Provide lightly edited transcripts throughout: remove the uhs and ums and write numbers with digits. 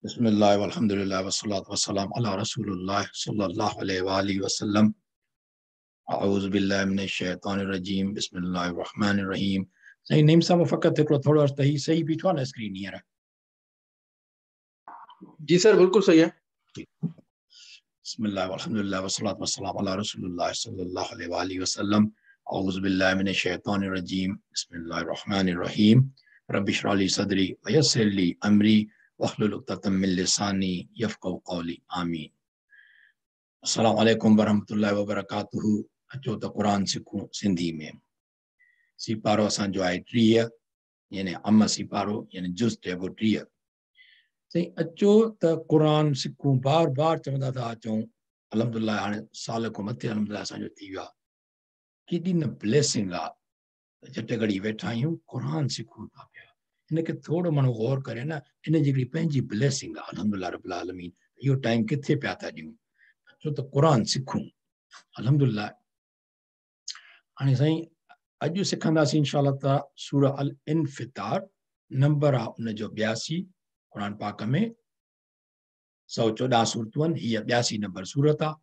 बिस्मिल्लाह वल्हम्दुलिल्लाह वस्सलातु वस्सलाम अला रसूलिल्लाह सल्लल्लाहु अलैहि व वसल्लम। अऊज़ु बिल्लाहि मिनश शैतानिर रजीम। बिस्मिल्लाहिर रहमानिर रहीम। साईं नईम साहब फ़क़ति हिकिड़ो थोरो त ही सही बीठो आहे न स्क्रीन हींअर? जी सर, बिल्कुलु सही आहे। बिस्मिल्लाह वल्हम्दुलिल्लाह वस्सलातु वस्सलाम अला रसूलिल्लाह सल्लल्लाहु अलैहि वसल्लम। अऊज़ु बिल्लाहि मिनश शैतानिर रजीम। बिस्मिल्लाहिर रहमानिर रहीम। रब्बि इश्रह ली सदरी व यस्सिर ली अमरी वहलुल उक़दतम मिन लिसानी यफ़क़हू क़ौली। आमीन। अस्सलामु अलैकुम वरहमतुल्लाहि वबरकातुहू। अचो त क़ुर सिखूं सिंधी में। सीपारो असांजो आहे 30, यानी अम सीपारो यानी जुज़ चइबो 30। साईं अचो त क़ुर सिखूं, बार बार चवंदा था अचूं। अल्हम्दुलिल्लाह हाणे साल खां मथे अल्हम्दुलिल्लाह असांजो थी वियो आहे। केॾी न ब्लेसिंग आहे, झटि घड़ी वेठा आहियूं क़ुर सिखूं था पिया। हिनखे थोरो माण्हू गौर करे न, इन जी हिकिड़ी पंहिंजी ब्लेसिंग आहे। अल्हम्दुलिल्लाह रब्बिल आलमीन। इहो टाइम किथे पिया था ॾियूं, छो त क़ुर सिखूं अल्हम्दुलिल्लाह। हाणे साईं अॼु सिखंदासीं इंशा ताला सूरह अल इन्फितार। नंबर आहे उनजो 82। क़ुर पाक में 114 सूरतूं आहिनि, हीअ 82 नंबर सूरत आहे,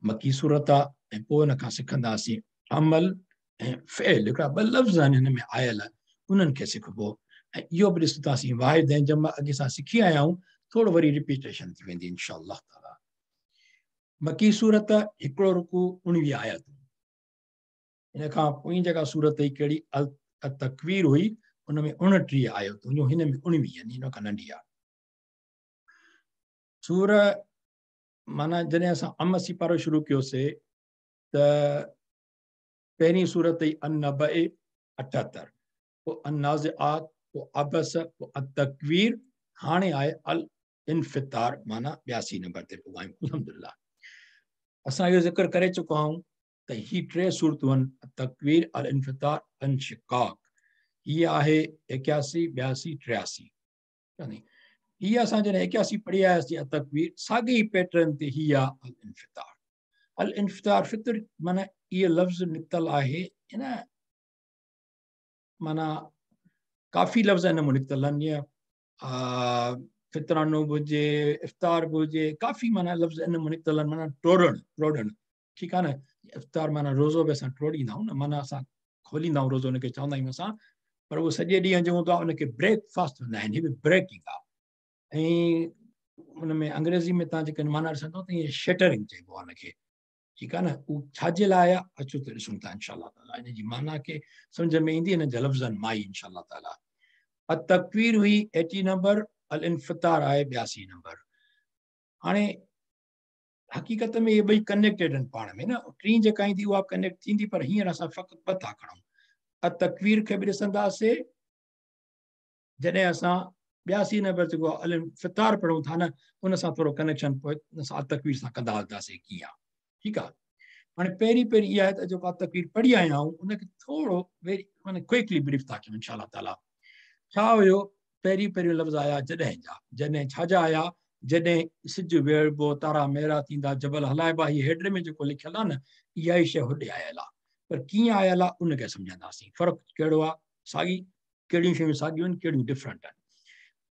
मकी सूरत आहे। ऐं पोइ हुन खां सिखंदासीं अमल ऐं फ़ेल, हिकिड़ा ॿ लफ़्ज़ आहिनि हिन में आयल, उन्हनि खे सिखबो। ऐं इहो बि ॾिसंदासीं वाहिद ऐं जमा अॻे सां सिखी आया आहियूं, थोरो वरी रिपीटेशन थी वेंदी इंशा ताला। मकी सूरत, हिकिड़ो रुकू, 19 आयतूं। हिन खां पोइ जेका सूरत हुई कहिड़ी, अल तकवीर हुई, उन में 29 आयतूं हुयूं, हिन में 19 आहिनि, हिन खां नंढी आहे सूर। माना जॾहिं असां अम सिपारो शुरू कयोसीं त पहिरीं सूरत हुई अन-नबअ 78, पोइ अन-नाज़िआत, पोइ अबस, पोइ अत-तकवीर, हाणे आहे अल इन्फितार, माना 82 नंबर ते पुॻा आहियूं अल्हम्दुलिल्लाह। असां इहो ज़िक्र करे चुका आहियूं त ही टे सूरतूं आहिनि, तकवीर, अल इन्फितार, अनशिकाक। हीअ आहे 81, 82, 83। हीअ असां जॾहिं 81 पढ़ी आयासीं तकवीर, साॻे ई पैटर्न ते हीअ आहे अल इन्फितार। अल इन्फितार फितर माना इहो लफ़्ज़ निकितल आहे हिन, माना काफ़ी लफ़्ज़ हिन मां निकितल आहिनि, जीअं फितरानो बि हुजे, इफ़्तार बि हुजे, काफ़ी माना लफ़्ज़ हिन मां निकितल आहिनि। माना टोड़णु, टोड़णु, ठीकु आहे न। इफ़्तार माना रोज़ो बि असां टोड़ींदा आहियूं न, माना असां खोलींदा आहियूं रोज़ो, हुनखे चवंदा आहियूं असां, पर उहो सॼे ॾींहं जो हूंदो आहे, हुनखे ब्रेकफास्ट चवंदा आहिनि। हीअ बि ब्रेकिंग आहे। ऐं हुन में अंग्रेज़ी में तव्हां जेकॾहिं माना ॾिसंदव त ईअं शेटरिंग चइबो आहे हुनखे, ठीकु आहे न। उहो छाजे लाइ आहे, अचो त ॾिसूं था इंशा ताला। हिन जी माना खे सम्झ में ईंदी हिन जे लफ़्ज़नि मां ई इंशा ताला। तकवीर हुई 80 नंबर, अल इन्फितार आहे 82 नंबर। हाणे हक़ीक़त में इहे ॿई कनेक्टेड आहिनि पाण में न, टीं जेका ईंदी उहा कनेक्ट थींदी, पर हींअर असां फ़क़ति ॿ था खणूं। तकवीर खे बि ॾिसंदासीं, जॾहिं असां 82 नंबर जेको अल इन्फितार पढ़ूं था न, उन सां थोरो कनेक्शन पोइ उन सां तकवीर सां कंदा हलंदासीं कीअं आहे, ठीकु आहे। हाणे पहिरीं पहिरीं इहा आहे त जेको तकवीर पढ़ी आया आहियूं उनखे थोरो वेरी माना क्विकली ब्रीफ था कयूं इंशा ताला। छा हुयो, पहिरीं पहिरियों लफ़्ज़ आया जॾहिं जा, जॾहिं छा जा आया, जॾहिं सिज वेड़बो, तारा मेरा थींदा, जबल हलाइबा। हीअ हेडर में जेको लिखियलु आहे न, इहा ई शइ होॾे आयल आहे, पर कीअं आयल आहे उनखे सम्झंदासीं। फ़र्क़ु कहिड़ो आहे, साॻी कहिड़ियूं शयूं साॻियूं आहिनि, कहिड़ियूं डिफरेंट आहिनि।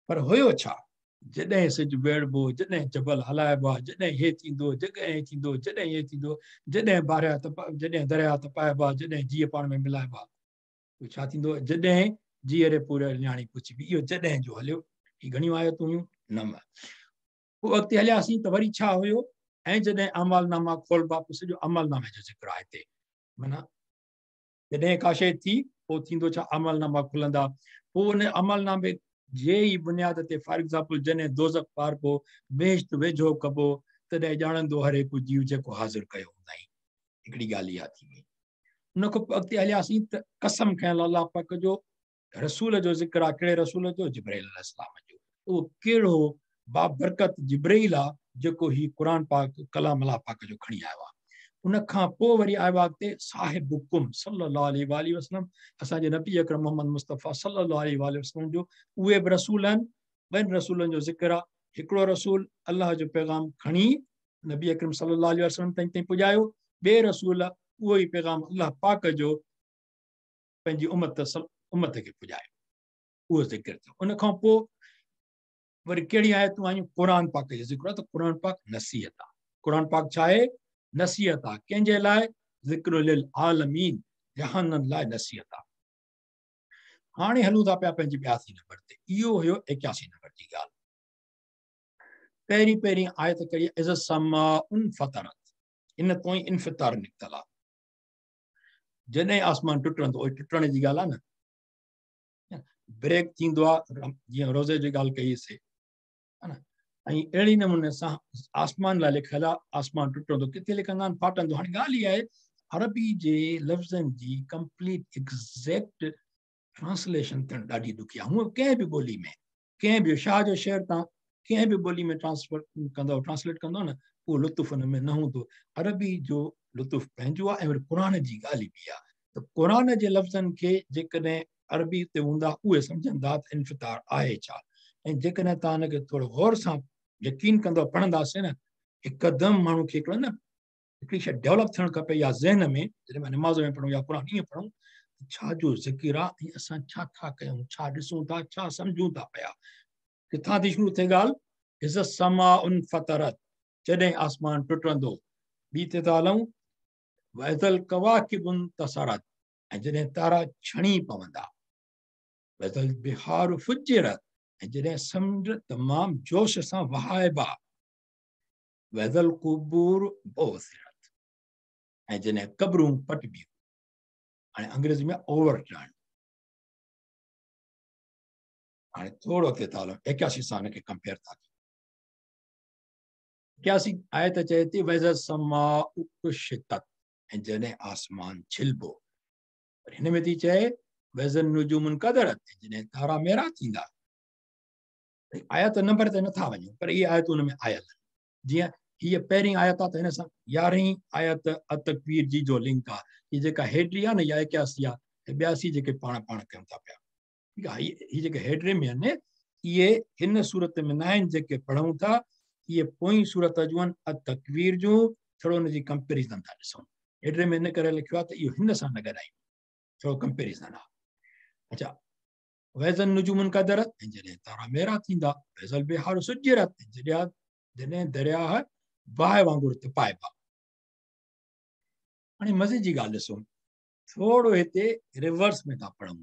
पर हुयो छा, जॾहिं सिज वेड़बो, जॾहिं जबल हलाइबा, जॾहिं हे थींदो, जॾहिं हे थींदो, जॾहिं हे थींदो, जॾहिं बारिया तप, जॾहिं दरिया तपाइबा, जॾहिं जीअ पाण में मिलाइबा, पोइ छा थींदो, जॾहिं जीअरे पूरे नियाणी पुछबी। इहो जॾहिं जो हलियो, हीअ घणियूं आयतूं हुयूं, 9। पोइ अॻिते हलियासीं त वरी छा हुयो, ऐं जॾहिं अमलनामा खोलबा, पोइ सॼो अमलनामे जो ज़िक्र आहे हिते। माना जॾहिं का शइ थी, पोइ थींदो छा, अमलनामा खुलंदा, पोइ उन अमलनामे जे ई बुनियाद ते, फॉर एग्ज़ाम्पल जॾहिं दोज़ख पारबो, बहिश्त वेझो कबो, तॾहिं ॼाणंदो हर हिकु जीव जेको हाज़िर कयो हूंदाईं। हिकिड़ी ॻाल्हि इहा थी वई। उन खां पोइ अॻिते हलियासीं त कसम खयलु अलाह पाक जो, रसूल जो ज़िक्र आहे, कहिड़े रसूल जो, जिब्राईल अलैहिस्सलाम जो। उहो कहिड़ो बाबरकत जिब्राईल आहे जेको हीउ क़ुर पाक कलाम अलाह पाक जो खणी आयो आहे। उन खां पोइ वरी आयो आहे अॻिते साहिबुकुम सल्लल्लाहु अलैहि वसल्लम, असांजे नबी अकरम मोहम्मद मुस्तफ़ा सल्लल्लाहु अलैहि वसल्लम जो। उहे बि रसूल आहिनि, ॿिनि रसूलनि जो ज़िक्र आहे। हिकिड़ो रसूल अलाह जो पैगाम खणी नबी अकरम सल्लल्लाहु अलैहि वसल्लम ताईं ताईं पुॼायो, ॿिए रसूल उहो ई पैगाम अलाह पाक जो पंहिंजी उम्मत उम्मत खे पुॼायो, उहो ज़िक्र थियो। उन खां पोइ वरी कहिड़ी आयतूं आयूं? क़ुर पाक जो ज़िक्र आहे त क़ुर पाक नसीहत आहे। क़ुर पाक छा आहे? नसीहत आहे। कंहिंजे लाइ? ज़िक्र लिल आलमीन, जहाननि लाइ नसीहत आहे। हाणे हलूं था पिया पंहिंजी 82 नंबर ते। इहो हुयो 81 नंबर जी ॻाल्हि। पहिरीं पहिरीं आयत कई is समा उन फतरत, इन तो ई इन्फितार निकितल आहे। जॾहिं आसमान टुटंदो, उहो टुटण जी ॻाल्हि आहे न, ब्रेक थींदो आहे, जीअं रोज़े जी ॻाल्हि कईसीं, हा न। ऐं अहिड़ी नमूने सां आसमान लाइ लिखियलु आहे, आसमान टुटंदो, किथे लिखंदा आहिनि? फाटंदो। हाणे ॻाल्हि इहा आहे, अरबी जे लफ़्ज़नि जी कंप्लीट एग्ज़ैक्ट ट्रांसलेशन थियणु ॾाढी ॾुखी आहे। हूअं कंहिं बि ॿोली में, कंहिं बि शाह जो शेर तव्हां कंहिं बि ॿोली में ट्रांसफर कंदव, ट्रांसलेट कंदव न, उहो लुत्फ़ हुन में न हूंदो। अरबी जो लुत्फ़ पंहिंजो आहे ऐं वरी क़ुर जी ॻाल्हि बि आहे। त क़ुर जे लफ़्ज़नि खे जेकॾहिं अरबी ते हूंदा उहे सम्झंदा त इन्फितार आहे छा। ऐं जेकॾहिं तव्हां हुनखे थोरो गौर सां यकीन कंदव, पढ़ंदासीं न, हिकदमि माण्हू खे हिकिड़ो न हिकिड़ी शइ डेवलप थियणु खपे या ज़हन में, जॾहिं मां नमाज़ में पढ़ूं या क़ुर ईअं पढ़ूं, छा जो ज़िक्र आहे ऐं असां छा था कयूं, छा ॾिसूं था, छा सम्झूं था पिया। किथां थी शुरू थिए ॻाल्हि? Is समा उन फतरत, जॾहिं आसमान टुटंदो। ॿी ते था हलूं, वैज़ल कवाकिबुन तसरत, ऐं जॾहिं तारा छणी पवंदा। वैज़ल बिहार फुजिरत, ऐं जॾहिं समुंड तमामु जोश सां वहाइबा। वैज़ल कुबूर बुसिरत, ऐं जॾहिं क़बरूं पटिबियूं। हाणे अंग्रेज़ी में ओवरटर्न। हाणे थोरो अॻिते था हलूं, 81 सां हुनखे कंपेयर था कयूं। 81 आयत चए थी वैज़ समा कुशितत, ऐं जॾहिं आसमान छिलबो। पर हिन में थी चए वैज़ नुजूमुन कदरत, ऐं जॾहिं तारा मेरा थींदा। आयत नंबर ते नथा वञूं, पर इहे आयतूं हुन में आयल आहिनि। जीअं हीअ पहिरीं आयत आहे त हिन सां 11वीं आयत अतकवीर जी जो लिंक आहे। हीअ जेका हेडरी आहे न, या 81 आहे, 82 जेके पाण पाण कयूं था पिया, ठीकु आहे। हीअ जेके हेडरे में आहिनि, इहे हिन सूरत में न आहिनि जेके पढ़ूं था, इहे पोईं सूरत जूं आहिनि अतकवीर जूं। थोरो हुनजी कंपेरिज़न था ॾिसूं। हेडरे में इन करे लिखियो आहे त इहो हिन सां न ॻाल्हायूं, थोरो कंपेरिज़न आहे। अच्छा, वैज़न नुजूमुन कदरत, ऐं जॾहिं तारा मेरा थींदा। वैज़ल बिहार सुजिरत, ऐं जॾहिं दरिया बाहि वांगुरु तपाइबा। हाणे मज़े जी ॻाल्हि ॾिसो, थोरो हिते रिवर्स में था पढ़ूं,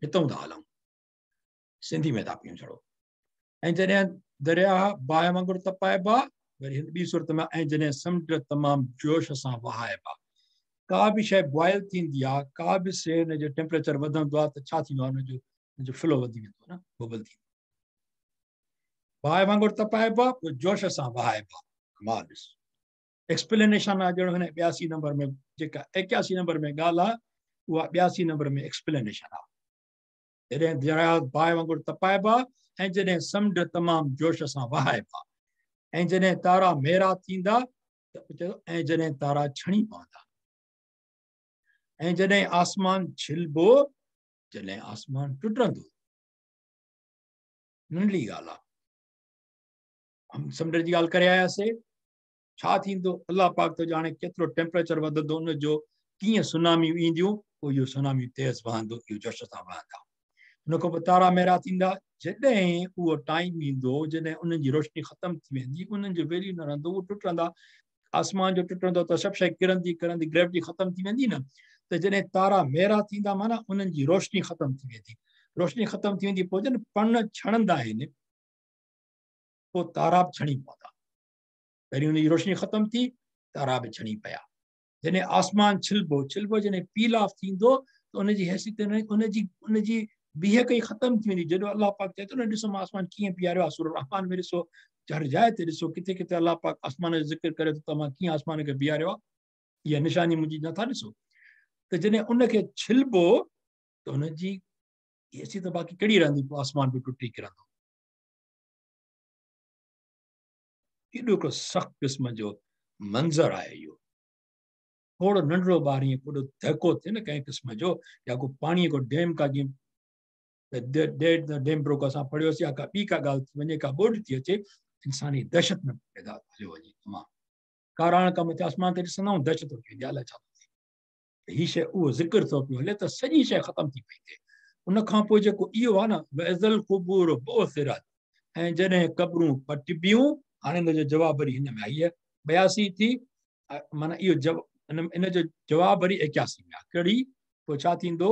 हितां था हलूं, सिंधी में था पियूं छड़ो। ऐं जॾहिं दरिया बाहि वांगुरु तपाइबा, वरी हिन ॿी सूरत में, ऐं जॾहिं समुंड तमामु जोश सां वहाइबा। का बि शइ बॉयल थींदी आहे, का बि शइ हुनजो टेम्परेचर वधंदो आहे त छा थींदो आहे, हुनजो फ्लो वधी वेंदो न, बबल थींदो। बाहि वांगुरु तपाइबा, पोइ जोश सां वहाइबा। कमाल ॾिस, एक्सप्लेनेशन आहे ॼण हुन 82 नंबर में, जेका 81 नंबर में ॻाल्हि आहे, उहा 82 नंबर में एक्सप्लेनेशन आहे। जॾहिं दरिया बाहि वांगुरु तपाइबा, ऐं जॾहिं समुंड तमामु जोश सां वहाइबा, ऐं जॾहिं तारा मेरा थींदा, त ऐं जॾहिं तारा छणी पवंदा, ऐं जॾहिं आसमान छिलबो, जॾहिं आसमान टुटंदो। नंढड़ी ॻाल्हि आहे, हम समुंड जी ॻाल्हि करे आयासीं। छा थींदो अलाह पाक थो ॼाणे, केतिरो टेम्परेचर वधंदो हुनजो, कीअं सुनामियूं ईंदियूं, पोइ इहो सुनामी तेज़ वहंदो, इहो जोश सां वहंदा। हुन खां पोइ तारा मेरा थींदा। जॾहिं उहो टाइम ईंदो, जॾहिं उन्हनि जी रोशनी ख़तमु थी वेंदी, उन्हनि जो वैल्यू न रहंदो, उहो टुटंदा। आसमान जो टुटंदो त सभु शइ किरंदी किरंदी, ग्रेविटी ख़तमु थी वेंदी न। त जॾहिं तारा मेरा थींदा, माना उन्हनि जी रोशनी ख़तमु थी वेंदी। रोशनी ख़तमु थी वेंदी, पोइ जॾहिं पण छणंदा आहिनि, पोइ तारा बि छणी पवंदा। पहिरीं हुनजी रोशनी ख़तमु थी, तारा बि छणी पिया। जॾहिं आसमान छिलबो, छिलबो जॾहिं पील ऑफ थींदो, त उनजी हैसियत, उनजी बीहक ई ख़तमु थी वेंदी। जॾो अलाह पाक चए थो न, ॾिसो मां आसमान कीअं बीहारियो आहे, सूरह रहमान में ॾिसो, हर जाइ ते ॾिसो, किथे किथे अलाह पाक आसमान जो ज़िक्र करे थो त मां कीअं आसमान खे बीहारियो आहे, इहा निशानी मुंहिंजी नथा ॾिसो। त जॾहिं उनखे छिलबो त हुनजी हैसियत बाक़ी कहिड़ी रहंदी, पोइ आसमान बि टुटी किरंदो। केॾो हिकिड़ो सख़्तु क़िस्म जो मंज़र आहे इहो। थोरो नंढड़ो ॿार ईअं कोॾो धको थिए न कंहिं क़िस्म जो, या को पाणीअ को डैम का जीअं डैम ब्रोक असां पढ़ियोसीं, या का ॿी का ॻाल्हि थी वञे, का ॿोॾ थी अचे, इंसानी दहशत में पैदा हलियो वञे। तमामु काराण खां मथे आसमान ते ॾिसंदा आहियूं, दहशत थी वेंदी आहे, अलाए छा थो थिए। हीअ शइ उहो ज़िक्र थो पियो हले त सॼी शइ ख़तमु थी पई थिए। उन खां पोइ जेको इहो आहे न, वैज़ल कुबूर बुसिरत, ऐं जॾहिं क़बरूं पटिबियूं। हाणे हिन जो जवाबु वरी हिन में आई आहे, 82 थी, माना इहो इन जो जवाबु वरी 81 में आहे। कहिड़ी? पोइ छा थींदो?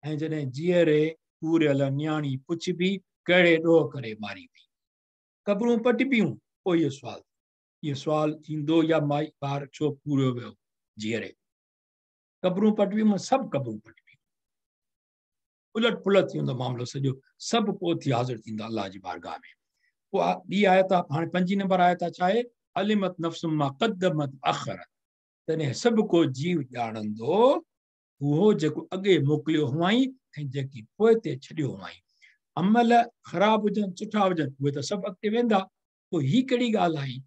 ऐं जॾहिं जीअरे पूरियल नियाणी पुछबी, कहिड़े ॾोह करे मारी वई। क़बरूं पटिबियूं, पोइ इहो सुवाल थींदो या माई ॿार छो पूरो वियो जीअरे। क़बरूं पटिबियूं, सभु क़बरूं पटिबियूं, उलट पुलट थी वेंदो मामिलो सॼो, सभु पोइ थी हाज़िर थींदा अलाह जी बारगाह में। पोइ ॿी आयत आहे, हाणे पंजी नंबर आयत आहे, छा आहे? अलिमत नफ़्सुम मा क़द्दमत अख़रत। तॾहिं सभु को जीव ॼाणंदो उहो जेको अॻे मोकिलियो हुआई ऐं जेकी पोइ ते छॾियो हुआई। अमल ख़राबु हुजनि सुठा हुजनि, उहे त सभु अॻिते वेंदा। पोइ हीअ कहिड़ी ॻाल्हि आई,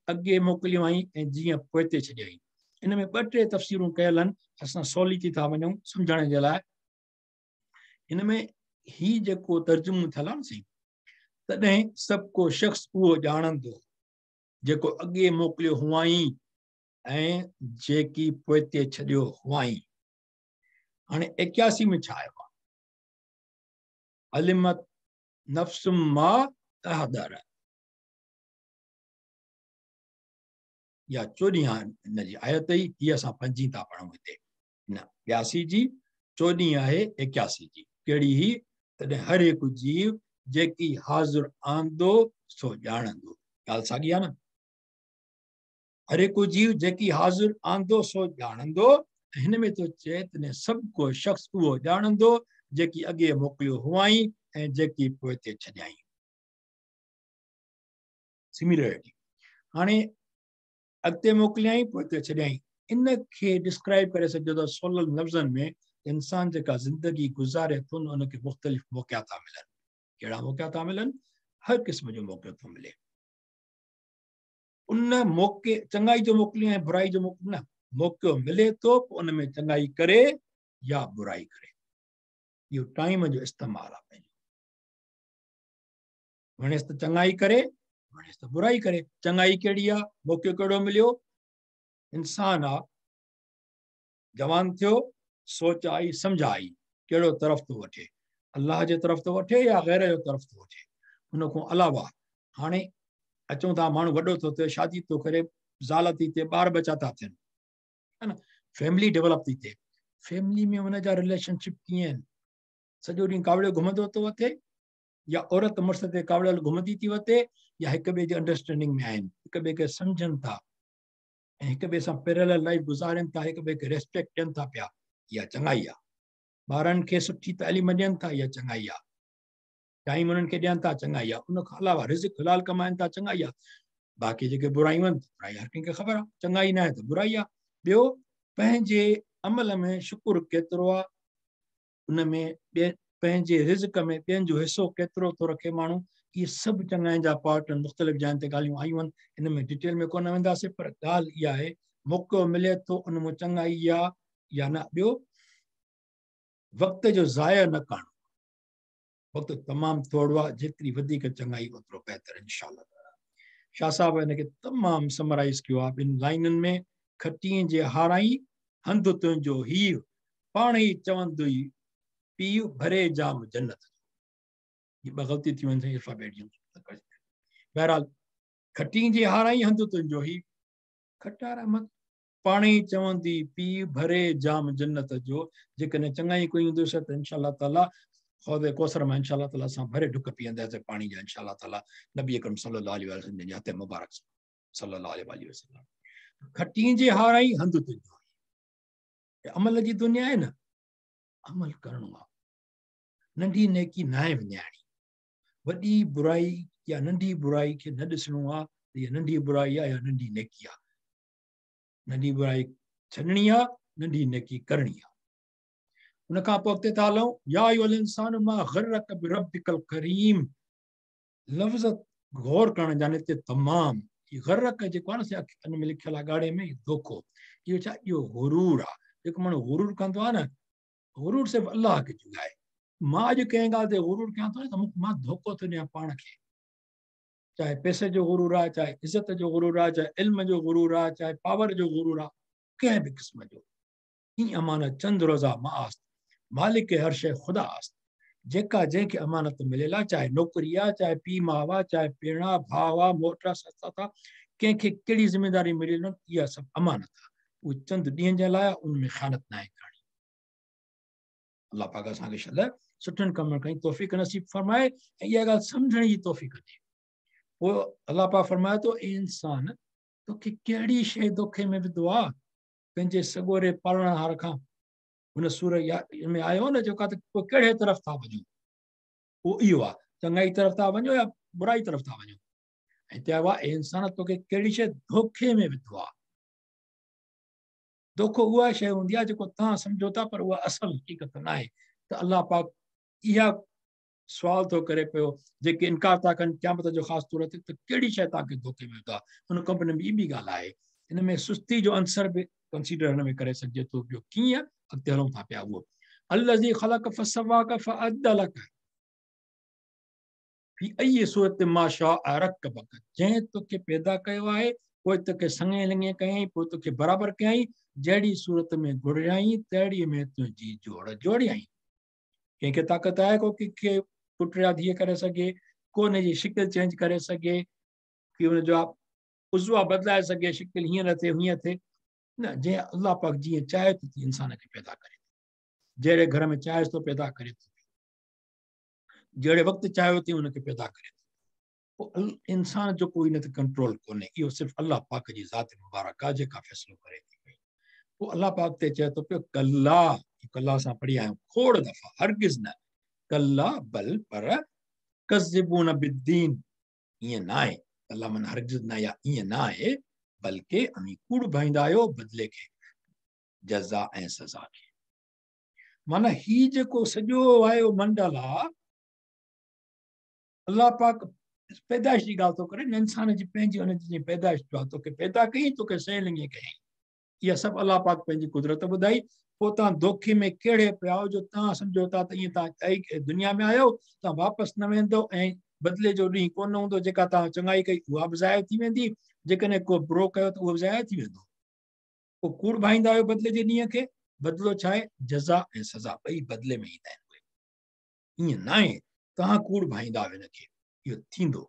अॻे मोकिलियो आई ऐं जीअं पोइ ते छॾियईं। इन में ॿ टे तफ़सीरूं कयल आहिनि, असां सवली थी था वञूं सम्झण जे लाइ। हिन में हीउ जेको तर्जुमो थियल आहे न साईं, तॾहिं सभु को शख़्स उहो ॼाणंदो जेको अॻे मोकिलियो हुआई ऐं जेकी पोइ ते छॾियो हुआई। हाणे 81 में छा आयो आहे? अलिमत नफ़्सुम मा तहदर, या 14 हिन जी आयत ई, हीअ असां पंजी था पढ़ूं हिते, न 82 जी 14 आहे 81 जी। कहिड़ी ही? तॾहिं हर हिकु जीव जेकी हाज़िर आंदो सो ॼाणंदो। ॻाल्हि साॻी आहे न? हर हिकु जीव जेकी हाज़िर आंदो सो ॼाणंदो। हिन में थो चए तॾहिं सभु को शख़्स उहो ॼाणंदो जेकी अॻे मोकिलियो हुआई ऐं जेकी पोइ ते छॾियाई। सिमिलरिटी, हाणे अॻिते मोकिलियाई पोइ ते छॾियाई, इन खे डिस्क्राइब करे सघिजो थो सवलनि लफ़्ज़नि में। इंसान जेका ज़िंदगी गुज़ारे थो न, उनखे मुख़्तलिफ़ मौक़ा था मिलनि। कहिड़ा मौक़ा था मिलनि? हर क़िस्म जो मौक़ो थो मिले। उन मौक़े चङाई जो मोकिलियो ऐं बुराई जो मौक़ो न, मौक़ो मिले थो पोइ उन में चङाई करे या बुराई करे। इहो टाइम जो इस्तेमालु आहे पंहिंजो। वणेसि त चङाई करे, वणेसि त बुराई करे। चङाई कहिड़ी आहे? मौक़ो कहिड़ो मिलियो? इंसान आहे, जवान थियो, सोच आई, सम्झ आई, कहिड़ो तरफ़ थो वठे, अलाह जे तरफ़ थो वठे या ग़ैर जो तरफ़ थो वठे। उन खां अलावा हाणे अचूं था, माण्हू वॾो थो थिए, शादी थो करे, ज़ाल थी थिए, ॿार बचा था थियनि, है न, फैमिली डेवलप थी थिए। फैमिली में हुनजा रिलेशनशिप कीअं आहिनि? सॼो ॾींहुं कावड़ियो घुमंदो थो वते या औरत मुड़ुस ते कावड़ियल घुमंदी थी वते, या हिक ॿिए जे अंडरस्टैंडिंग में आहिनि, हिक ॿिए खे सम्झनि था ऐं हिक ॿिए सां पैरेलल लाइफ गुज़ारनि था, हिक ॿिए खे रेस्पेक्ट ॾियनि था पिया, इहा चङाई आहे। ॿारनि खे सुठी तालीम ॾियनि था, इहा चङाई आहे। टाइम उन्हनि खे ॾियनि था, चङाई आहे। उन खां अलावा रिज़िक हलाल कमाइनि था, चङाई आहे। बाक़ी जेके बुरायूं आहिनि, बुराई हर कंहिंखे ख़बर आहे, चङाई न आहे त बुराई आहे। ॿियो पंहिंजे अमल में शुक्र केतिरो आहे, उन में ॿिए पंहिंजे रिज़िक में ॿियनि जो हिसो केतिरो थो रखे माण्हू, इहे सभु चङाई जा पार्ट आहिनि। मुख़्तलिफ़ जाइनि ते ॻाल्हियूं आयूं आहिनि, इन में डिटेल में कोन वेंदासीं, पर ॻाल्हि इहा आहे मौक़ो मिले थो उन मां चङाई आहे या न। ॿियो वक़्त जो ज़ाया न करणु, वक़्तु तमामु थोरो आहे, जेतिरी वधीक चङाई ओतिरो बहितर इंशा। शाह साहिब हिनखे तमामु समराइज़ कयो आहे ॿिनि लाइनुनि में, खटीअ जे हाराई हंधु तुंहिंजो हीउ, पाण ई चवंदो ई पीउ भरे जाम जन्नत। हीअ ॿ ग़लतियूं थी वञनि अल्फ़ाबेट जूं। बहरहाल खटीअ जे हाराई हंधु तुंहिंजो हीउ, खटारा मत, पाण ई चवंदी पीउ भरे जाम जन्नत जो। जेकॾहिं चङाई कोई हूंदुसि त इंशा ताला ख़ौद कौसर मां इंशा ताला असां भरे ढुक पीअंदासीं पाणी जा इंशा ताला, नबी अकरम सल्लल्लाहु अलैहि वसल्लम जे हथ मुबारक सल्लल्लाहु अलैहि वसल्लम। खटीअ जे हाराई हंधु तुंहिंजो हीउ। अमल जी दुनिया आहे न, अमल करिणो आहे। नंढी नेकी न आहे वञाइणी, वॾी बुराई या नंढी बुराई खे न ॾिसणो आहे त इहा नंढी बुराई आहे या नंढी नेकी आहे। नंढी बुराई छॾणी आहे, नंढी नेकी करणी आहे। उन खां पोइ अॻिते था हलूं, या अय्युहल इंसान मा ग़र्रक बिरब्बिकल करीम। लफ़्ज़ गौर करण जा हिते तमामु ग़र्रक जेको आहे न, इन में लिखियलु आहे ॻाढ़े में, धोखो। इहो छा? इहो गुरूर आहे। जेको माण्हू गुरूर कंदो आहे न, गुरूर सिर्फ़ु अलाह खे जुगाए। मां अॼु कंहिं ॻाल्हि ते गुरूर कयां थो न, त मूंखे मां धोखो थो ॾियां पाण खे। चाहे पैसे जो गुरूर आहे, चाहे इज़त जो गुरूर आहे, चाहे इल्म जो गुरूर आहे, चाहे पावर जो गुरूर आहे, कंहिं बि क़िस्म जो। ईअं अमानत चंद रोज़ा मां आस्त, मालिक हर शइ ख़ुदा आस्त। जेका जंहिंखे अमानत मिलियल आहे, चाहे नौकिरी आहे, चाहे पीउ माउ आहे, चाहे भेण आहे, भाउ आहे, मोट आहे, सस आहे, कंहिंखे कहिड़ी ज़िम्मेदारी मिलियल आहे, इहा सभु अमानत आहे। उहे चंद ॾींहनि जे लाइ आहे, उन में ख़यानत न आहे करणी। अलाह पाक असांखे शल सुठनि कमनि करण जी तौफ़ीक़ नसीब फरमाए ऐं इहा ॻाल्हि सम्झण जी तौफ़ीक़ ॾिए। पोइ अलाह पाक फरमाए थो, ए इंसान, तोखे कहिड़ी शइ धोखे में विधो आहे पंहिंजे सॻोरे पालणहार खां? हुन सूर या में आयो न जेका त पोइ कहिड़े तरफ़ था वञो, उहो इहो आहे, चङाई तरफ़ था वञो या बुराई तरफ़ था वञो। ऐं हिते आयो आहे, ए इंसान, तोखे कहिड़ी शइ धोखे में विधो आहे? धोखो उहा शइ हूंदी आहे जेको तव्हां सम्झो था, पर उहा असल हक़ीक़त न आहे। त अलाह पाक इहा सुवाल थो करे पियो, जेके इनकार था कनि क़यामत जो ख़ासि तौर ते, त कहिड़ी शइ तव्हांखे धोखे में विधो आहे? हुन कंपनी में ॿी ॻाल्हि आहे, हिन में सुस्ती जो अंसर बि कंसीडर हिन में करे सघिजे थो। ॿियो कीअं अॻिते हलूं था पिया, उहो अल्लज़ी ख़लक़ फसव्वाक फअदलक फ़ी अय्यि सूरत मा शाअ रक्कबक, जंहिं तोखे पैदा कयो आहे, पोइ तोखे सङे लिङे कयईं, पोइ तोखे बराबरि कयईं, जहिड़ी सूरत में घुरियाईं तहिड़ी में तुंहिंजी जोड़ जोड़ियाईं। कंहिंखे ताक़त आहे को कंहिंखे पुट या धीअ करे सघे, को हुनजी शिकिल चेंज करे सघे, की हुनजो उज़वा बदिलाए सघे, शिकिल हीअं न थिए हूअं थिए, न। जंहिं अलाह पाक जीअं चाहे थो तीअं इंसान खे पैदा करे थो, जहिड़े घर में चाहे थो पैदा करे थो, जहिड़े वक़्तु चाहे तीअं हुनखे पैदा करे थो। पोइ इंसान जो कोई हिन ते कंट्रोल कोन्हे, इहो सिर्फ़ु अलाह पाक जी ज़ात मुबारक आहे जेका फ़ैसिलो करे थी पई। पोइ अलाह पाक ते चए थो पियो, कल्ला, कल्ला असां पढ़ी आया आहियूं खोड़ दफ़ा, हरगिज़ न, कल्ला बल पर कज़िबून बिद्दीन, ईअं न आहे, कल्ला माना हरगिज़ न या ईअं न आहे, बल्कि अवीं कूड़ भाईंदा आहियो बदिले खे, जज़ा ऐं सज़ा खे। माना ही जेको सॼो आहे उहो मंडल आहे, अलाह पाक पैदाइश जी ॻाल्हि थो करे न, इंसान जी पंहिंजी हुन जी पैदाइश जो आहे, तोखे पैदा कयईं, तोखे सही लिङे कयईं, इहा सभु अलाह पाक पंहिंजी कुदरत ॿुधाई। पोइ तव्हां धोखे में कहिड़े पिया आहियो जो तव्हां सम्झो था त ईअं तव्हां दुनिया में आयो, तव्हां वापसि न वेंदव ऐं बदिले जो ॾींहुं कोन हूंदो, जेका तव्हां चङाई कई उहा बि ज़ाया थी वेंदी, जेकॾहिं को बुरो कयो त उहो बि ज़ाया थी वेंदो। पोइ कूड़ भाईंदा आहियो बदिले जे ॾींहं खे। बदिलो छा आहे? जज़ा ऐं सज़ा ॿई बदिले में ईंदा आहिनि। उहे ईअं न आहे तव्हां कूड़ भाईंदा आहियो हिनखे, इहो थींदो।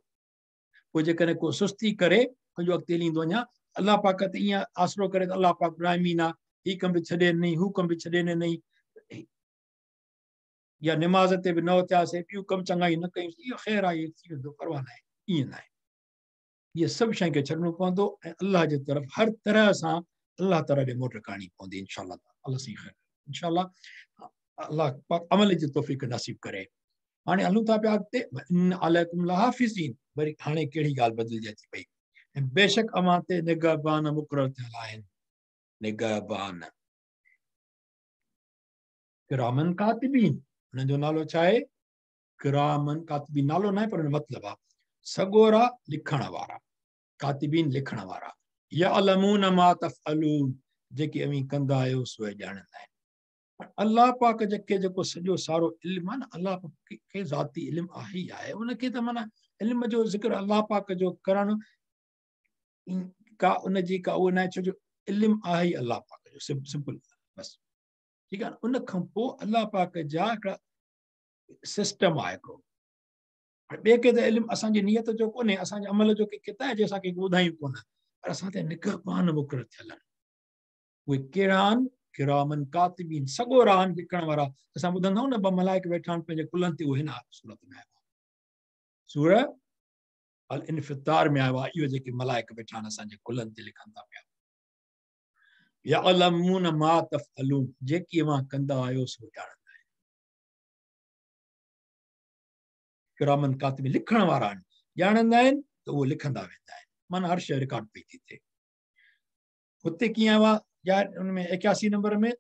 पोइ जेकॾहिं को सुस्ती करे, पंहिंजो अॻिते हली ईंदो अञा, अलाह पाक ते ईअं आसरो करे त अलाह पाक रामीन आहे, हीउ कमु बि छॾे ॾिनई, हू कमु बि छॾे ॾिनई, या निमाज़ ते बि न उथियासीं, ॿियूं कमु चङाई न कयूंसीं, इहो ख़ैर आहे, इहो थी वेंदो, परवाह न आहे। ईअं न आहे, इहे सभु शयुनि खे छॾिणो पवंदो ऐं अलाह जे तरफ़ हर तरह सां अलाह ताला ॾे मोट करणी पवंदी इंशाअल्लाह। अलाह साईं ख़ैर, इंशाअल्लाह अलाह पाक अमल जी तौफ़ीक़ नसीब करे। हाणे हलूं था पिया अॻिते, इन अलैकुम लहाफ़िज़ीन, वरी हाणे कहिड़ी ॻाल्हि बदिलजे थी पई। ऐं बेशक अव्हां ते निगहबान मुक़ररु थियल आहिनि, निगहबान किरामन कातिबीन, हुननि जो नालो छा आहे? किरामन कातिबीन, नालो न आहे पर मतिलबु आहे सॻोरा लिखण वारा, कातिबीन लिखण वारा। यअलमून मा तफ़अलून, जेके अवीं कंदा आहियो सो ॼाणंदा आहिनि। अलाह पाक जेके जेको सॼो सारो इल्मु आहे न, अलाह पाक खे ज़ाती इल्मु आहे ई आहे, उनखे त माना इल्म जो ज़िक्र अलाह पाक जो करणु का उनजी का उहो न आहे, छो जो इल्मु आहे ई अलाह पाक जो, सिंपल बसि, ठीकु आहे। उन खां पोइ अलाह पाक जा हिकिड़ा सिस्टम आहे हिकिड़ो, ॿिए खे त इल्मु असांजी नीयत जो कोन्हे, असांजे अमल जो कंहिंखे त आहे, जे असांखे ॿुधायूं कोन, पर असां ते निगहबान मुक़ररु थियल आहिनि। उहे कहिड़ा आहिनि? किरामन कातिबीन, सॻोरा आहिनि लिखण वारा। असां ॿुधंदा आहियूं न, ॿ मलाइक वेठा आहिनि पंहिंजे कुल्हनि ते, उहे हिन सूरत में आयो आहे, सूरह अल इन्फ़ितार में आयो आहे। इहो जेके मलाइक वेठा आहिनि असांजे कुल्हनि ते लिखनि था पिया। यअलमून मा तफ़अलून, जेकी अव्हां कंदा आहियो सो ॼाणंदा आहिनि। किरामन कातिबीन लिखण वारा आहिनि, ॼाणंदा आहिनि त उहो लिखंदा वेंदा आहिनि, माना हर शइ रिकॉर्ड पई थी थिए। हुते कीअं आयो आहे? या उन में 81 नंबर में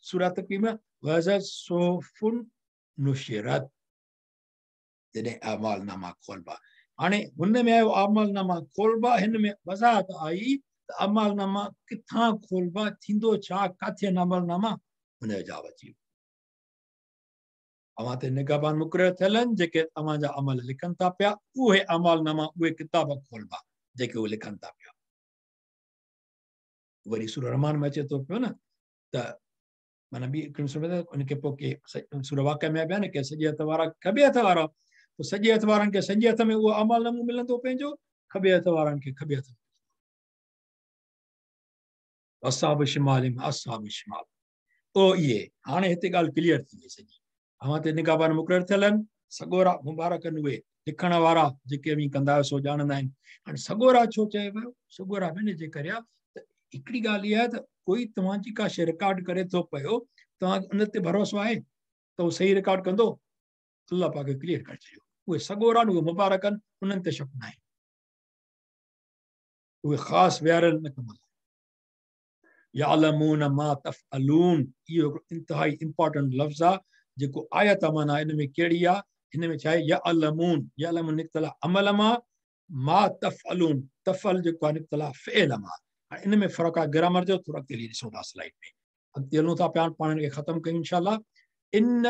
सूरह तकवीर में वज़ सुहुफ़ुन नुशिरत, जॾहिं अमाल नामा खोलबा। हाणे हुन में आयो अमाल नामा खोलबा, हिन में वज़ाहत आई त अमाल नामा किथां खोलबा, थींदो छा, किथे आहिनि अमाल नामा, हुन जो जवाबु अची वियो। अव्हां ते निगहबान मुक़ररु थियल आहिनि, जेके अव्हांजा अमल लिखनि था पिया, उहे अमाल नामा, उहे किताब खोलबा जेके उहे लिखनि था पिया। वरी सूरह रहमान में अचे थो पियो न त माना ॿी हिकिड़ी सूरत उनखे पोइ के सूरह वाक़िआ में बि आहे न के सॼे हथ वारा खॿे हथ वारा, पोइ सॼे हथ वारनि खे सॼे हथ में उहो अमल नामो मिलंदो पंहिंजो, खॿे हथ वारनि खे खॿे हथ। असाब शिमाल असाब शिमाल। ओ इहे हाणे हिते ॻाल्हि क्लियर थी वई सॼी। अव्हां ते निगाहबान मुक़ररु थियल आहिनि, सॻोरा मुबारक आहिनि उहे लिखण वारा जेके बि कंदा आहियो सो ॼाणंदा आहिनि। हाणे सॻोरा छो चयो वियो? सॻोरा बि हिन जे करे आहे त हिकिड़ी ॻाल्हि इहा आहे त कोई तव्हांजी का शइ रिकॉर्ड करे थो पियो, तव्हांखे उन ते भरोसो आहे त उहो सही रिकॉर्ड कंदो? अलाह पाक क्लियर करे छॾियो। उहे सॻोरा आहिनि, उहे मुबारक आहिनि, उन्हनि ते शक न आहे, उहे ख़ासि विहारियल न कम। यालमून मा तफ़अलून, इहो हिकिड़ो इंतिहाई इंपॉर्टेंट लफ़्ज़ आहे जेको आयत माना इन में कहिड़ी आहे, हिन में छा आहे? यालमून, यालमून निकितल आहे अमल मां, मा तफ़अलून, तफ़अल जेको आहे निकितल आहे फ़िइल मां। हाणे इन में फ़र्क़ु आहे ग्रामर जो, थोरो अॻिते हली ॾिसूं था स्लाइड में। अॻिते हलूं था पिया, पाण हिनखे ख़तमु कयूं इंशाअल्लाह। इन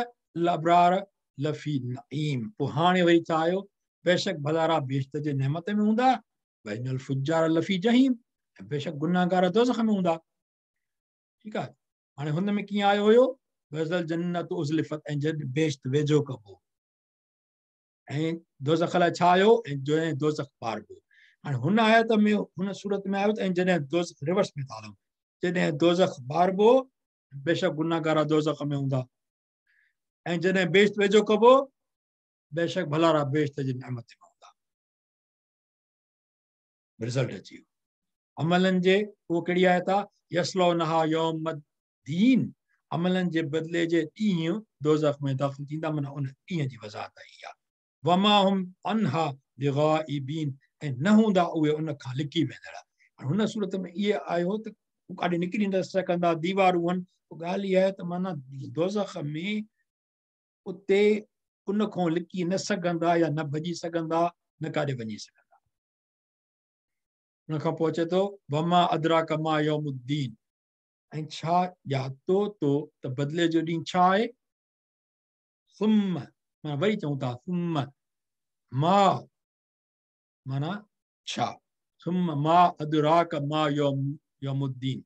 अब्रार लफ़ी नईम, पोइ हाणे वरी छा आयो? बेशक भलारा बेश्त जे नेमत में हूंदा, वइनल फुज्जार लफ़ी जहीम, ऐं बेशक गुनाहगार दोज़ख में हूंदा। ठीकु आहे, हाणे हुन में कीअं आयो हुयो? वज़ल जन्नत उज़लिफ़त, ऐं जॾहिं बेश्त वेझो कबो, ऐं दोज़ख लाइ छा आयो? ऐं जॾहिं दोज़ख पारबो। हाणे हुन आयत में, हुन सूरत में आयो त ऐं जॾहिं दोज़ख, रिवर्स में था हलूं, जॾहिं दोज़ख बारबो बेशक गुनाहगार दोज़ख में हूंदा, ऐं जॾहिं बेश्त वेझो कबो बेशक भलारा बेश्त जी नेमत में हूंदा। रिज़ल्ट अची वियो अमलनि जे। उहो कहिड़ी आयत आहे? यसलौनहा यौमद्दीन, अमलनि जे बदिले जे ॾींहुं दोज़ख में दाख़िल थींदा, माना उन ॾींहं जी वज़ाहत आई आहे। वमा हुम अन्हा बिग़ाइबीन, ऐं न हूंदा उहे उन खां लिकी वेंदड़। हुन सूरत में इहो आयो त काॾे निकिरी न सघंदा, दीवारूं आहिनि। पोइ ॻाल्हि इहा आहे त माना दोज़ख में उते उन खां लिकी न सघंदा या न भॼी सघंदा, न काॾे वञी सघंदा। उन खां पोइ अचे थो वमा अदराक मा यौमुद्दीन, ऐं छा ॼातो तो त बदिले जो ॾींहुं छा आहे? सुम, माना वरी चऊं था सुम मा, माना छा, सुम मा अदराक मा यौमुद्दीन,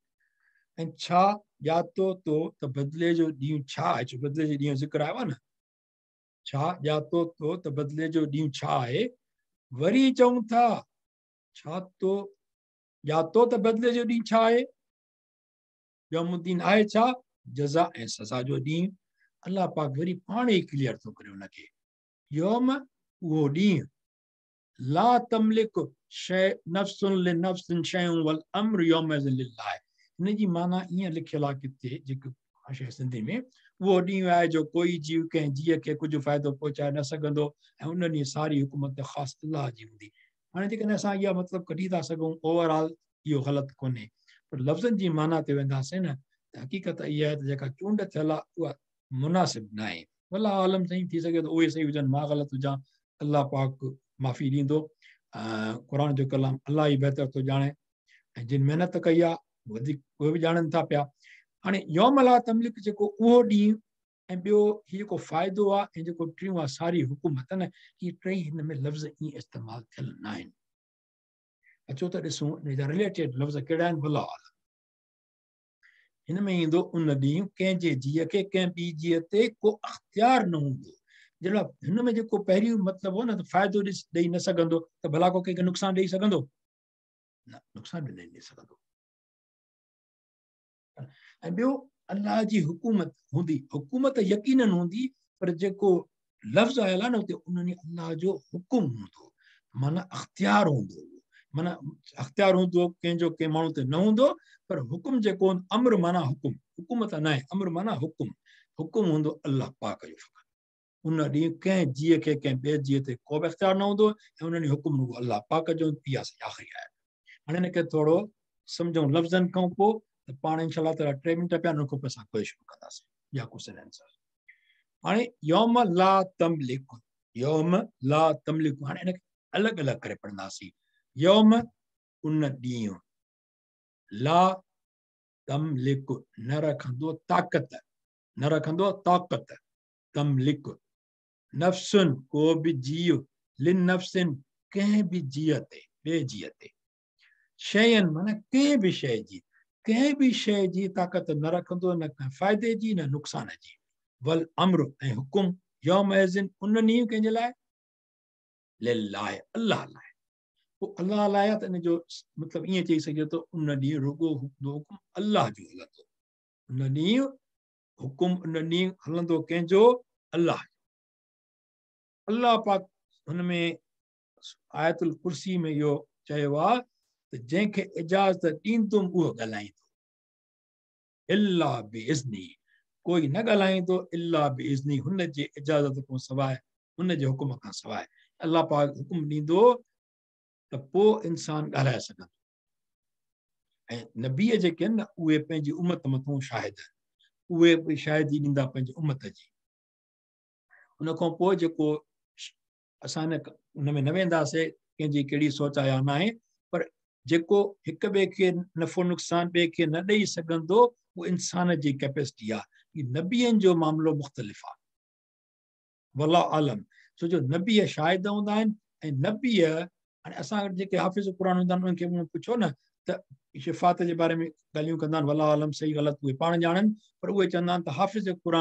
ऐं छा ॼातो तो त बदिले जो ॾींहुं छा आहे? छो बदिले जे ॾींहुं ज़िक्र आयो आहे न, छा ॼातो तो त बदिले जो ॾींहुं छा आहे? वरी चऊं था छा तो ॼातो त बदिले जो ॾींहुं छा आहे? यौमुद्दीन आहे छा? जज़ा ऐं सज़ा जो ॾींहुं। अलाह पाक वरी पाण ई क्लियर थो करे हुनखे। यौम उहो ॾींहुं, ला तमलिक शै नफ्सुन लिनफ्सिन शैउन वल अम्र यौमइज़िन लिल्लाह। हिन जी माना ईअं लिखियल आहे किथे, जेको भाषा सिंधी में, उहो ॾींहुं आहे जो कोई जीव कंहिं जीअ खे कुझु फ़ाइदो पहुचाए न सघंदो ऐं उन ॾींहुं सारी हुकूमत ख़ासि अलाह जी हूंदी। हाणे जेकॾहिं असां इहा मतिलबु कढी था सघूं, ओवरऑल इहो ग़लति कोन्हे, पर लफ़्ज़नि जी माना ते वेंदासीं न त हक़ीक़त इहा आहे त जेका चूंड थियल आहे उहा मुनासिब न आहे। वल्लाह आलम सही थी सघे थो उहे सही हुजनि, मां ग़लति हुजां, अलाह पाक माफ़ी ॾींदो। क़ुर जो कलाम अलाह ई बहितर थो ॼाणे ऐं जिन महिनत कई आहे वधीक उहे बि ॼाणनि था पिया। हाणे यौम ला तमलिक जेको उहो ॾींहुं ऐं ॿियो हीउ जेको फ़ाइदो आहे ऐं जेको टियों आहे सारी हुकूमत न, इहे टई हिन में लफ़्ज़ ईअं इस्तेमालु थियल न आहिनि। अचो त ॾिसूं इन जा रिलेटेड लफ़्ज़ कहिड़ा आहिनि। वल्लाह आलम हिन में ईंदो उन ॾींहुं कंहिंजे जीअ खे कंहिं ॿी जीअ ते को अख़्तियार न हूंदो। जहिड़ो हिन में जेको पहिरियों मतिलबु हो न त फ़ाइदो ॾेई न सघंदो त भला को कंहिंखे नुक़सानु ॾेई सघंदो? न, नुक़सानु बि न ॾेई सघंदो। ऐं ॿियो अलाह जी हुकूमत हूंदी, हुकूमत यकीनन हूंदी, पर जेको लफ़्ज़ आयल आहे न हुते उन ॾींहुं अलाह जो हुकुम हूंदो, माना अख़्तियार हूंदो, माना अख़्तियार हूंदो कंहिंजो कंहिं माण्हू ते न हूंदो, पर हुकुम जेको अम्र माना हुकुम, हुकूमत न आहे, अम्र माना हुकुम, हुकुम हूंदो अलाह पाक जो फ़क़ति। उन ॾींहुं कंहिं जीअ खे कंहिं ॿिए जीअ ते को बि अख़्तियार न हूंदो ऐं उन ॾींहुं हुकुम रुॻो अलाह पाक जो। इहा आख़िरी आहे। हाणे हिनखे थोरो सम्झूं लफ़्ज़नि खां पोइ त पाण इंशा ताला 3 मिंट पिया, उन खां पोइ असां कोई शुरू कंदासीं या क्वेश्चन आंसर। हाणे यौम ला तमलिक, यौम ला तमलिक, हाणे हिनखे अलॻि अलॻि करे पढ़ंदासीं। यौम उन ॾींहुं, ला तमलिक न रखंदो ताक़त, न रखंदो ताक़त, तमलिक नफ्सुन को बि जीव, लिनफ्सिन कंहिं बि जीअ ते, ॿिए जीअ ते, शयनि माना कंहिं बि शइ जी, कंहिं बि शइ जी ताक़त न रखंदो, न कंहिं फ़ाइदे जी न नुक़सान जी। वल अम्र ऐं हुकुम यौम उन ॾींहुं कंहिंजे लाइ? लिल्लाह, अल्लाह लाइ। पोइ अल्लाह लाइ आहे त इन जो मतिलबु ईअं चई सघिजे थो, उन ॾींहुं रुगो हुकुम अल्लाह जो हलंदो। उन ॾींहुं हुकुम उन ॾींहुं हलंदो कंहिंजो? अल्लाह। अल्लाह पाक हुन में आयतुल कुर्सी में इहो चयो आहे त जंहिंखे इजाज़त ॾींदुमि उहो ॻाल्हाईंदो, इल्ला बिइज़्नी, कोई न ॻाल्हाईंदो इल्ला बिइज़्नी, हुन जे इजाज़त खां सवाइ, हुन जे हुकुम खां सवाइ। अल्लाह पाक हुकुम ॾींदो त पोइ इंसान ॻाल्हाए सघंदो। ऐं नबी जेके आहिनि न उहे पंहिंजी उमत मथां शाहिद आहिनि, उहे बि शाहिदी ॾींदा पंहिंजी उमत जी। उन खां पोइ जेको असां हुन में न वेंदासीं कंहिंजी कहिड़ी सोच आहे या न आहे, पर जेको हिक ॿिए खे नफ़ो नुक़सान ॿिए खे न ॾेई सघंदो उहो इंसान जी कैपेसिटी आहे। नबियनि जो मामिलो मुख़्तलिफ़ आहे, वल्लाहु आलम। छो जो नबी शाहिद हूंदा आहिनि ऐं नबी हाणे असां वटि जेके हाफ़िज़ क़ुर हूंदा आहिनि उन्हनि खे पुछो न त शिफ़ात जे बारे में ॻाल्हियूं कंदा आहिनि, वल्लाहु आलम सही ग़लति उहे पाण ॼाणनि, पर उहे चवंदा आहिनि त हाफ़िज़ क़ुर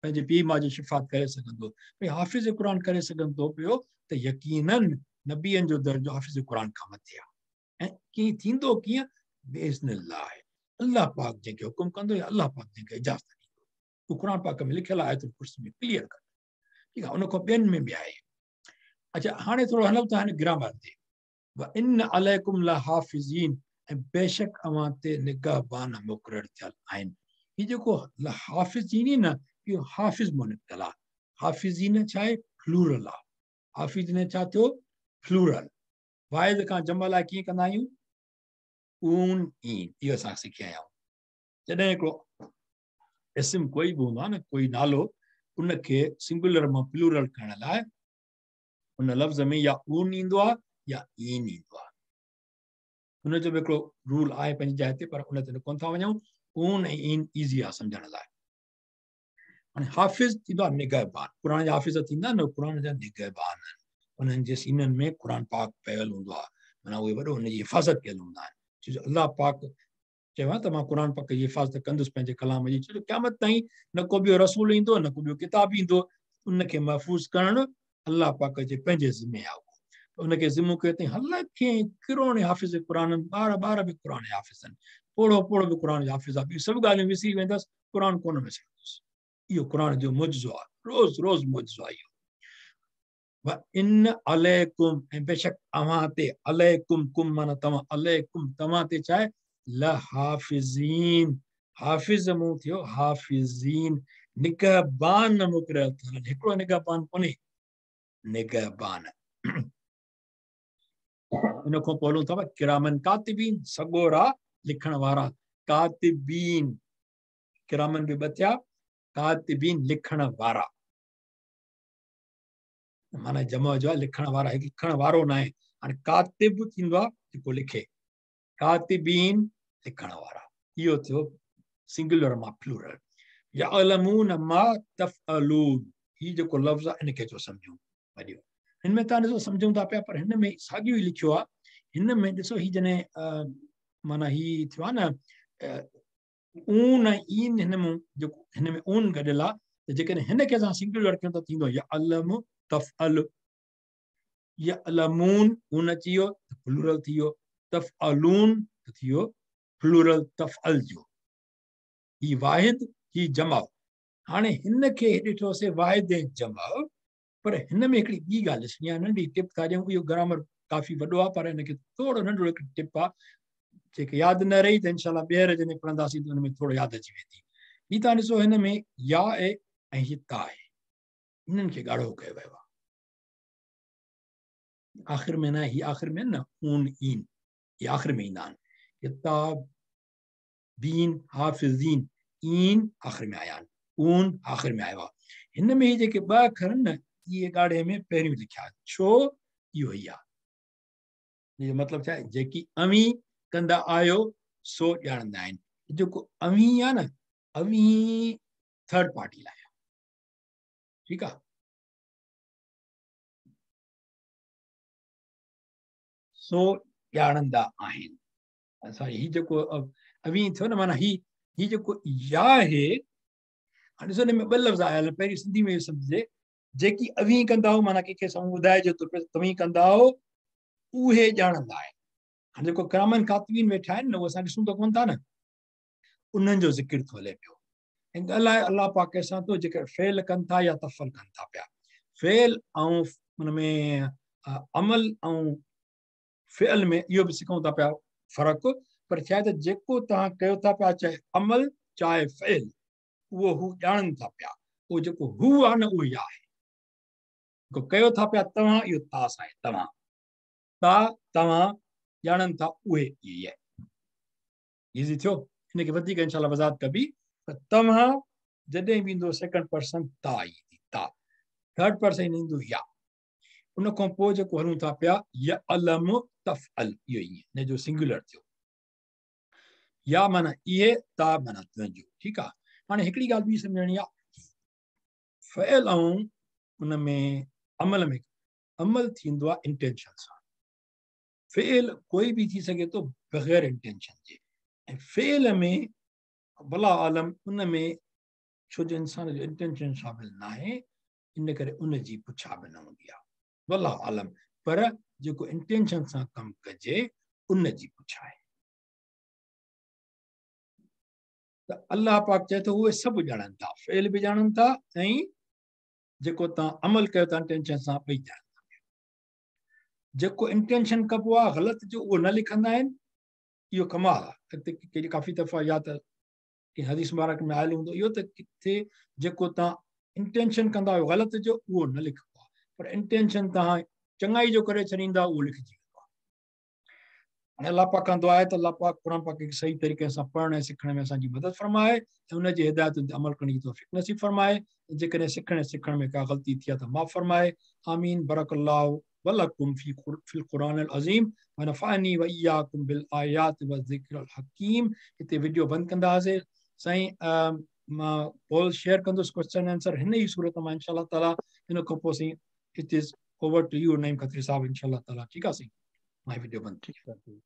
पंहिंजे पीउ माउ जी शिफ़ात करे सघंदो। भई हाफ़िज़ क़ुर करे सघंदो पियो त यकीनन नबियनि जो दर्जो हाफ़िज़ क़ुर खां मथे आहे। ऐं कीअं थींदो कीअं? बिइज़्निल्लाह, अल्लाह पाक जंहिंखे हुकुम कंदो या अल्लाह पाक जंहिंखे इजाज़त ॾींदो। उहो क़ुर पाक में लिखियलु आहे, आयतुल कुर्सी में क्लियर कर, ठीकु आहे। उन खां ॿियनि में बि आहे। अच्छा, हाणे थोरो हलूं था हिन ग्रामर ते। व इन अलैकुम लहाफ़िज़ीन, ऐं बेशक अव्हां ते निगहबान मुक़ररु थियल आहिनि। हीउ जेको हाफ़िज़ीन ई न, इहो हाफ़िज़ मां निकितल आहे। हाफ़िज़ीन छा आहे? प्लूरल आहे। हाफ़िज़ीन छा थियो? प्लूरल। वाहिद खां जमा लाइ कीअं कंदा आहियूं? ऊन ईन, इहो असां सिखी आया आहियूं। जॾहिं हिकिड़ो इस्म कोई बि हूंदो आहे न, कोई नालो, उनखे सिंगुलर मां प्लूरल करण लाइ उन लफ़्ज़ में या ऊन ईंदो आहे या ईन ईंदो आहे। हुनजो बि हिकिड़ो रूल आहे पंहिंजी जाइ ते, पर उन ते कोन था वञूं। ऊन ऐं ईन ईज़ी आहे सम्झण लाइ। हाणे हाफ़िज़ थींदो आहे निगहबान। क़ुर जा हाफ़िज़ थींदा आहिनि, क़ुर जा निगहबान आहिनि, उन्हनि जे सीननि में क़ुर पाक पयल हूंदो आहे, माना उहे वॾो हुनजी हिफ़ाज़त कयल हूंदा आहिनि। छो जो अल्लाह पाक चयो आहे त मां क़ुर पाक जी हिफ़ाज़त कंदुसि पंहिंजे कलाम जी, छो जो क़यामत ताईं न को ॿियो रसूल ईंदो न को ॿियो किताब ईंदो, उनखे महफ़ूज़ करणु अल्लाह पाक जे पंहिंजे ज़िमे आहे। उनखे ज़िमो कयो अथई। लाखें किरोड़े हाफ़िज़ क़ुर आहिनि, ॿार ॿार बि क़ुर जा हाफ़िज़ आहिनि, पोड़ो पोड़ो बि क़ुर जो हाफ़िज़ आहे। ॿियूं सभु ॻाल्हियूं विसरी वेंदसि, क़ुर कोन विसरंदुसि। इहो क़ुर जो मुइज़ो आहे, रोज़ रोज़ मुइज़ो आहे इहो। व इन अलैकुम, ऐं बेशक अव्हां ते, अलैकुम कुम माना तव्हां, अलैकुम तव्हां ते छा आहे? लहाफ़िज़ीन, हाफ़िज़ मूं थियो हाफ़िज़ीन, निगहबान मुक़ररु थियल आहिनि। हिकिड़ो निगहबान कोन्हे, निगहबान। उन खां पोइ हलूं था किरामन कातिबीन, सॻोरा लिखण वारा, कातिबीन, किरामन बि ॿ थिया, कातिबीन लिखण वारा, माना जमा जो आहे लिखण वारा, लिखण वारो न आहे। हाणे कातिब थींदो आहे जेको लिखे, कातिबीन लिखण वारा, इहो थियो सिंगुलर मां प्लूरल। यअलमून मा तफ़अलून, हीउ जेको लफ़्ज़ आहे इनखे थो सम्झूं। वॾो हिन में तव्हां ॾिसो सम्झूं था पिया, पर हिन में साॻियो ई लिखियो आहे। हिन में ॾिसो हीउ जॾहिं माना हीउ थियो आहे न ऊन ऐं ईन, हिन में जेको हिन में ऊन गॾियल आहे, त जेकॾहिं हिनखे असां सिंगुलर कयूं त थींदो यअलम तफ़अल, यअलमून ऊन अची वियो त प्लूरल थी वियो, तफ़अलून त थी वियो प्लूरल तफ़अल जो। हीउ वाहिद, हीउ जमा। हाणे हिनखे ॾिठोसीं वाहिद ऐं जमा, पर हिन में हिकिड़ी ॿी ॻाल्हि ॾिसणी आहे, नंढी टिप था ॾियूं। इहो ग्रामर काफ़ी वॾो आहे, पर हिनखे थोरो नंढड़ो हिकु टिप आहे, जेके यादि न रही त इनशा ॿीहर जॾहिं पढ़ंदासीं त हुन में थोरो यादि अची वेंदी। हीअ तव्हां ॾिसो हिन में या आहे ऐं हीअ ता आहे, इन्हनि खे ॻाढ़ो कयो वियो आहे। आख़िर में न, हीअ आख़िर में न ऊन ईन, इहे आख़िर में ईंदा आहिनि। किताब बीन हाफ़िज़ीन, ईन आख़िर में आया आहिनि, ऊन आख़िर में आयो आहे। हिन में जेके ॿ अखर आहिनि न, इहे ॻाढ़े में पहिरियों लिखिया, छो इहो ई आहे। इहो मतिलबु छा आहे? जेकी अवीं कंदा आहियो सो ॼाणंदा आहिनि। जेको अवीं आहे न, अवीं थर्ड पार्टी लाइ आहे, ठीकु आहे। सो ॼाणंदा आहिनि। असां हीउ जेको अवीं थियो न, माना ही ही जेको या आहे, हाणे ॾिसो हिन में ॿ लफ़्ज़ आयल आहिनि। पहिरीं सिंधी में सम्झे, जेकी अवीं कंदा आहियो, माना कंहिंखे साम्हूं ॿुधाइजे थो पियो, तव्हीं कंदा आहियो, उहे ॼाणंदा आहिनि। हाणे जेको किरामन कातिबीन वेठा आहिनि न, उहे असां ॾिसूं त कोन था न, उन्हनि जो ज़िक्र थो हले पियो। ऐं ॻाल्हि आहे अलाह पाक सां थो, जेके फ़ेल कनि था या तफ़ल कनि था पिया। फ़ेल ऐं हुन में अमल ऐं फ़िअल में इहो बि सिखूं था पिया फ़र्क़ु, पर छा आहे त जेको तव्हां कयो था पिया, चाहे अमल चाहे फ़िअल, उहो हू ॼाणनि था पिया। उहो जेको हू आहे न, उहो ई आहे। जेको कयो था पिया तव्हां, इहो तास आहे, तव्हां ता तव्हां ॼाणनि था, उहे इहे आहे। ईज़ी थियो, हिनखे वधीक इंशाअल्लाह वज़ाहत कबी। त तव्हां जॾहिं बि ईंदो सेकंड पर्सन ता ईंदी, ता थर्ड पर्सन ईंदो या। उन खां पोइ जेको हलूं था पिया, य अलम तफ़अल, इहो ईअं हिन जो सिंगुलर थियो। या माना इहे, ता माना तुंहिंजो। ठीकु आहे। हाणे हिकिड़ी ॻाल्हि ॿी सम्झणी आहे, फ़िअल ऐं उन में अमल में अमल थींदो आहे इंटेंशन सां। फ़िअल कोई बि थी सघे थो बग़ैर इंटेंशन जे, ऐं फ़िअल में भला आलम उन में छो जो इंसान जो इंटेंशन शामिल न आहे, इन करे उन जी पुछा बि न हूंदी आहे, भला आलम। पर जेको इंटेंशन सां कमु कजे उन जी पुछा आहे। त अलाह पाक चए थो उहे सभु ॼाणनि था, फ़िअल बि ॼाणनि था ऐं जेको तव्हां अमल कयो था इंटेंशन सां ॿई ॼाणनि था। जेको इंटेंशन कबो आहे ग़लति जो, उहो न लिखंदा आहिनि। इहो कमाल आहे। अॻिते केॾी काफ़ी दफ़ा या त कंहिं हदीस मुबारक में आयल हूंदो इहो त किथे जेको तव्हां इंटेंशन कंदा आहियो ग़लति जो, उहो न लिखबो आहे, पर इंटेंशन तव्हां चङाई जो करे छॾींदा, उहो लिखिजी वेंदो आहे। हाणे अलाह पाक खां दुआ आहे त अलाह पाक क़ुरान पाक खे सही तरीक़े सां पढ़ण ऐं सिखण में असांजी मदद फरमाए ऐं उन जी हिदायतुनि ते अमल करण जी तौफ़ीक़ नसीब फरमाए। जेकॾहिं सिखण ऐं सिखण में का ग़लती थी आहे त माफ़ फरमाए। आमीन। बरकल्लाहु वलकुम फ़िल क़ुरान अल अज़ीम व नफ़अनी व इय्याकुम बिल आयात व ज़िक्र अल हकीम। हिते वीडियो बंदि कंदासीं। साईं मां पोल शेयर कंदुसि क्वेश्चन आंसर हिन ई सूरत मां इंशाअल्लाह ताला। हिन खां पोइ साईं it is over to you Naeem Khatri साहब इंशाअल्लाह ताला। ठीकु आहे साईं, मां वीडियो बंदि। ठीकु आहे।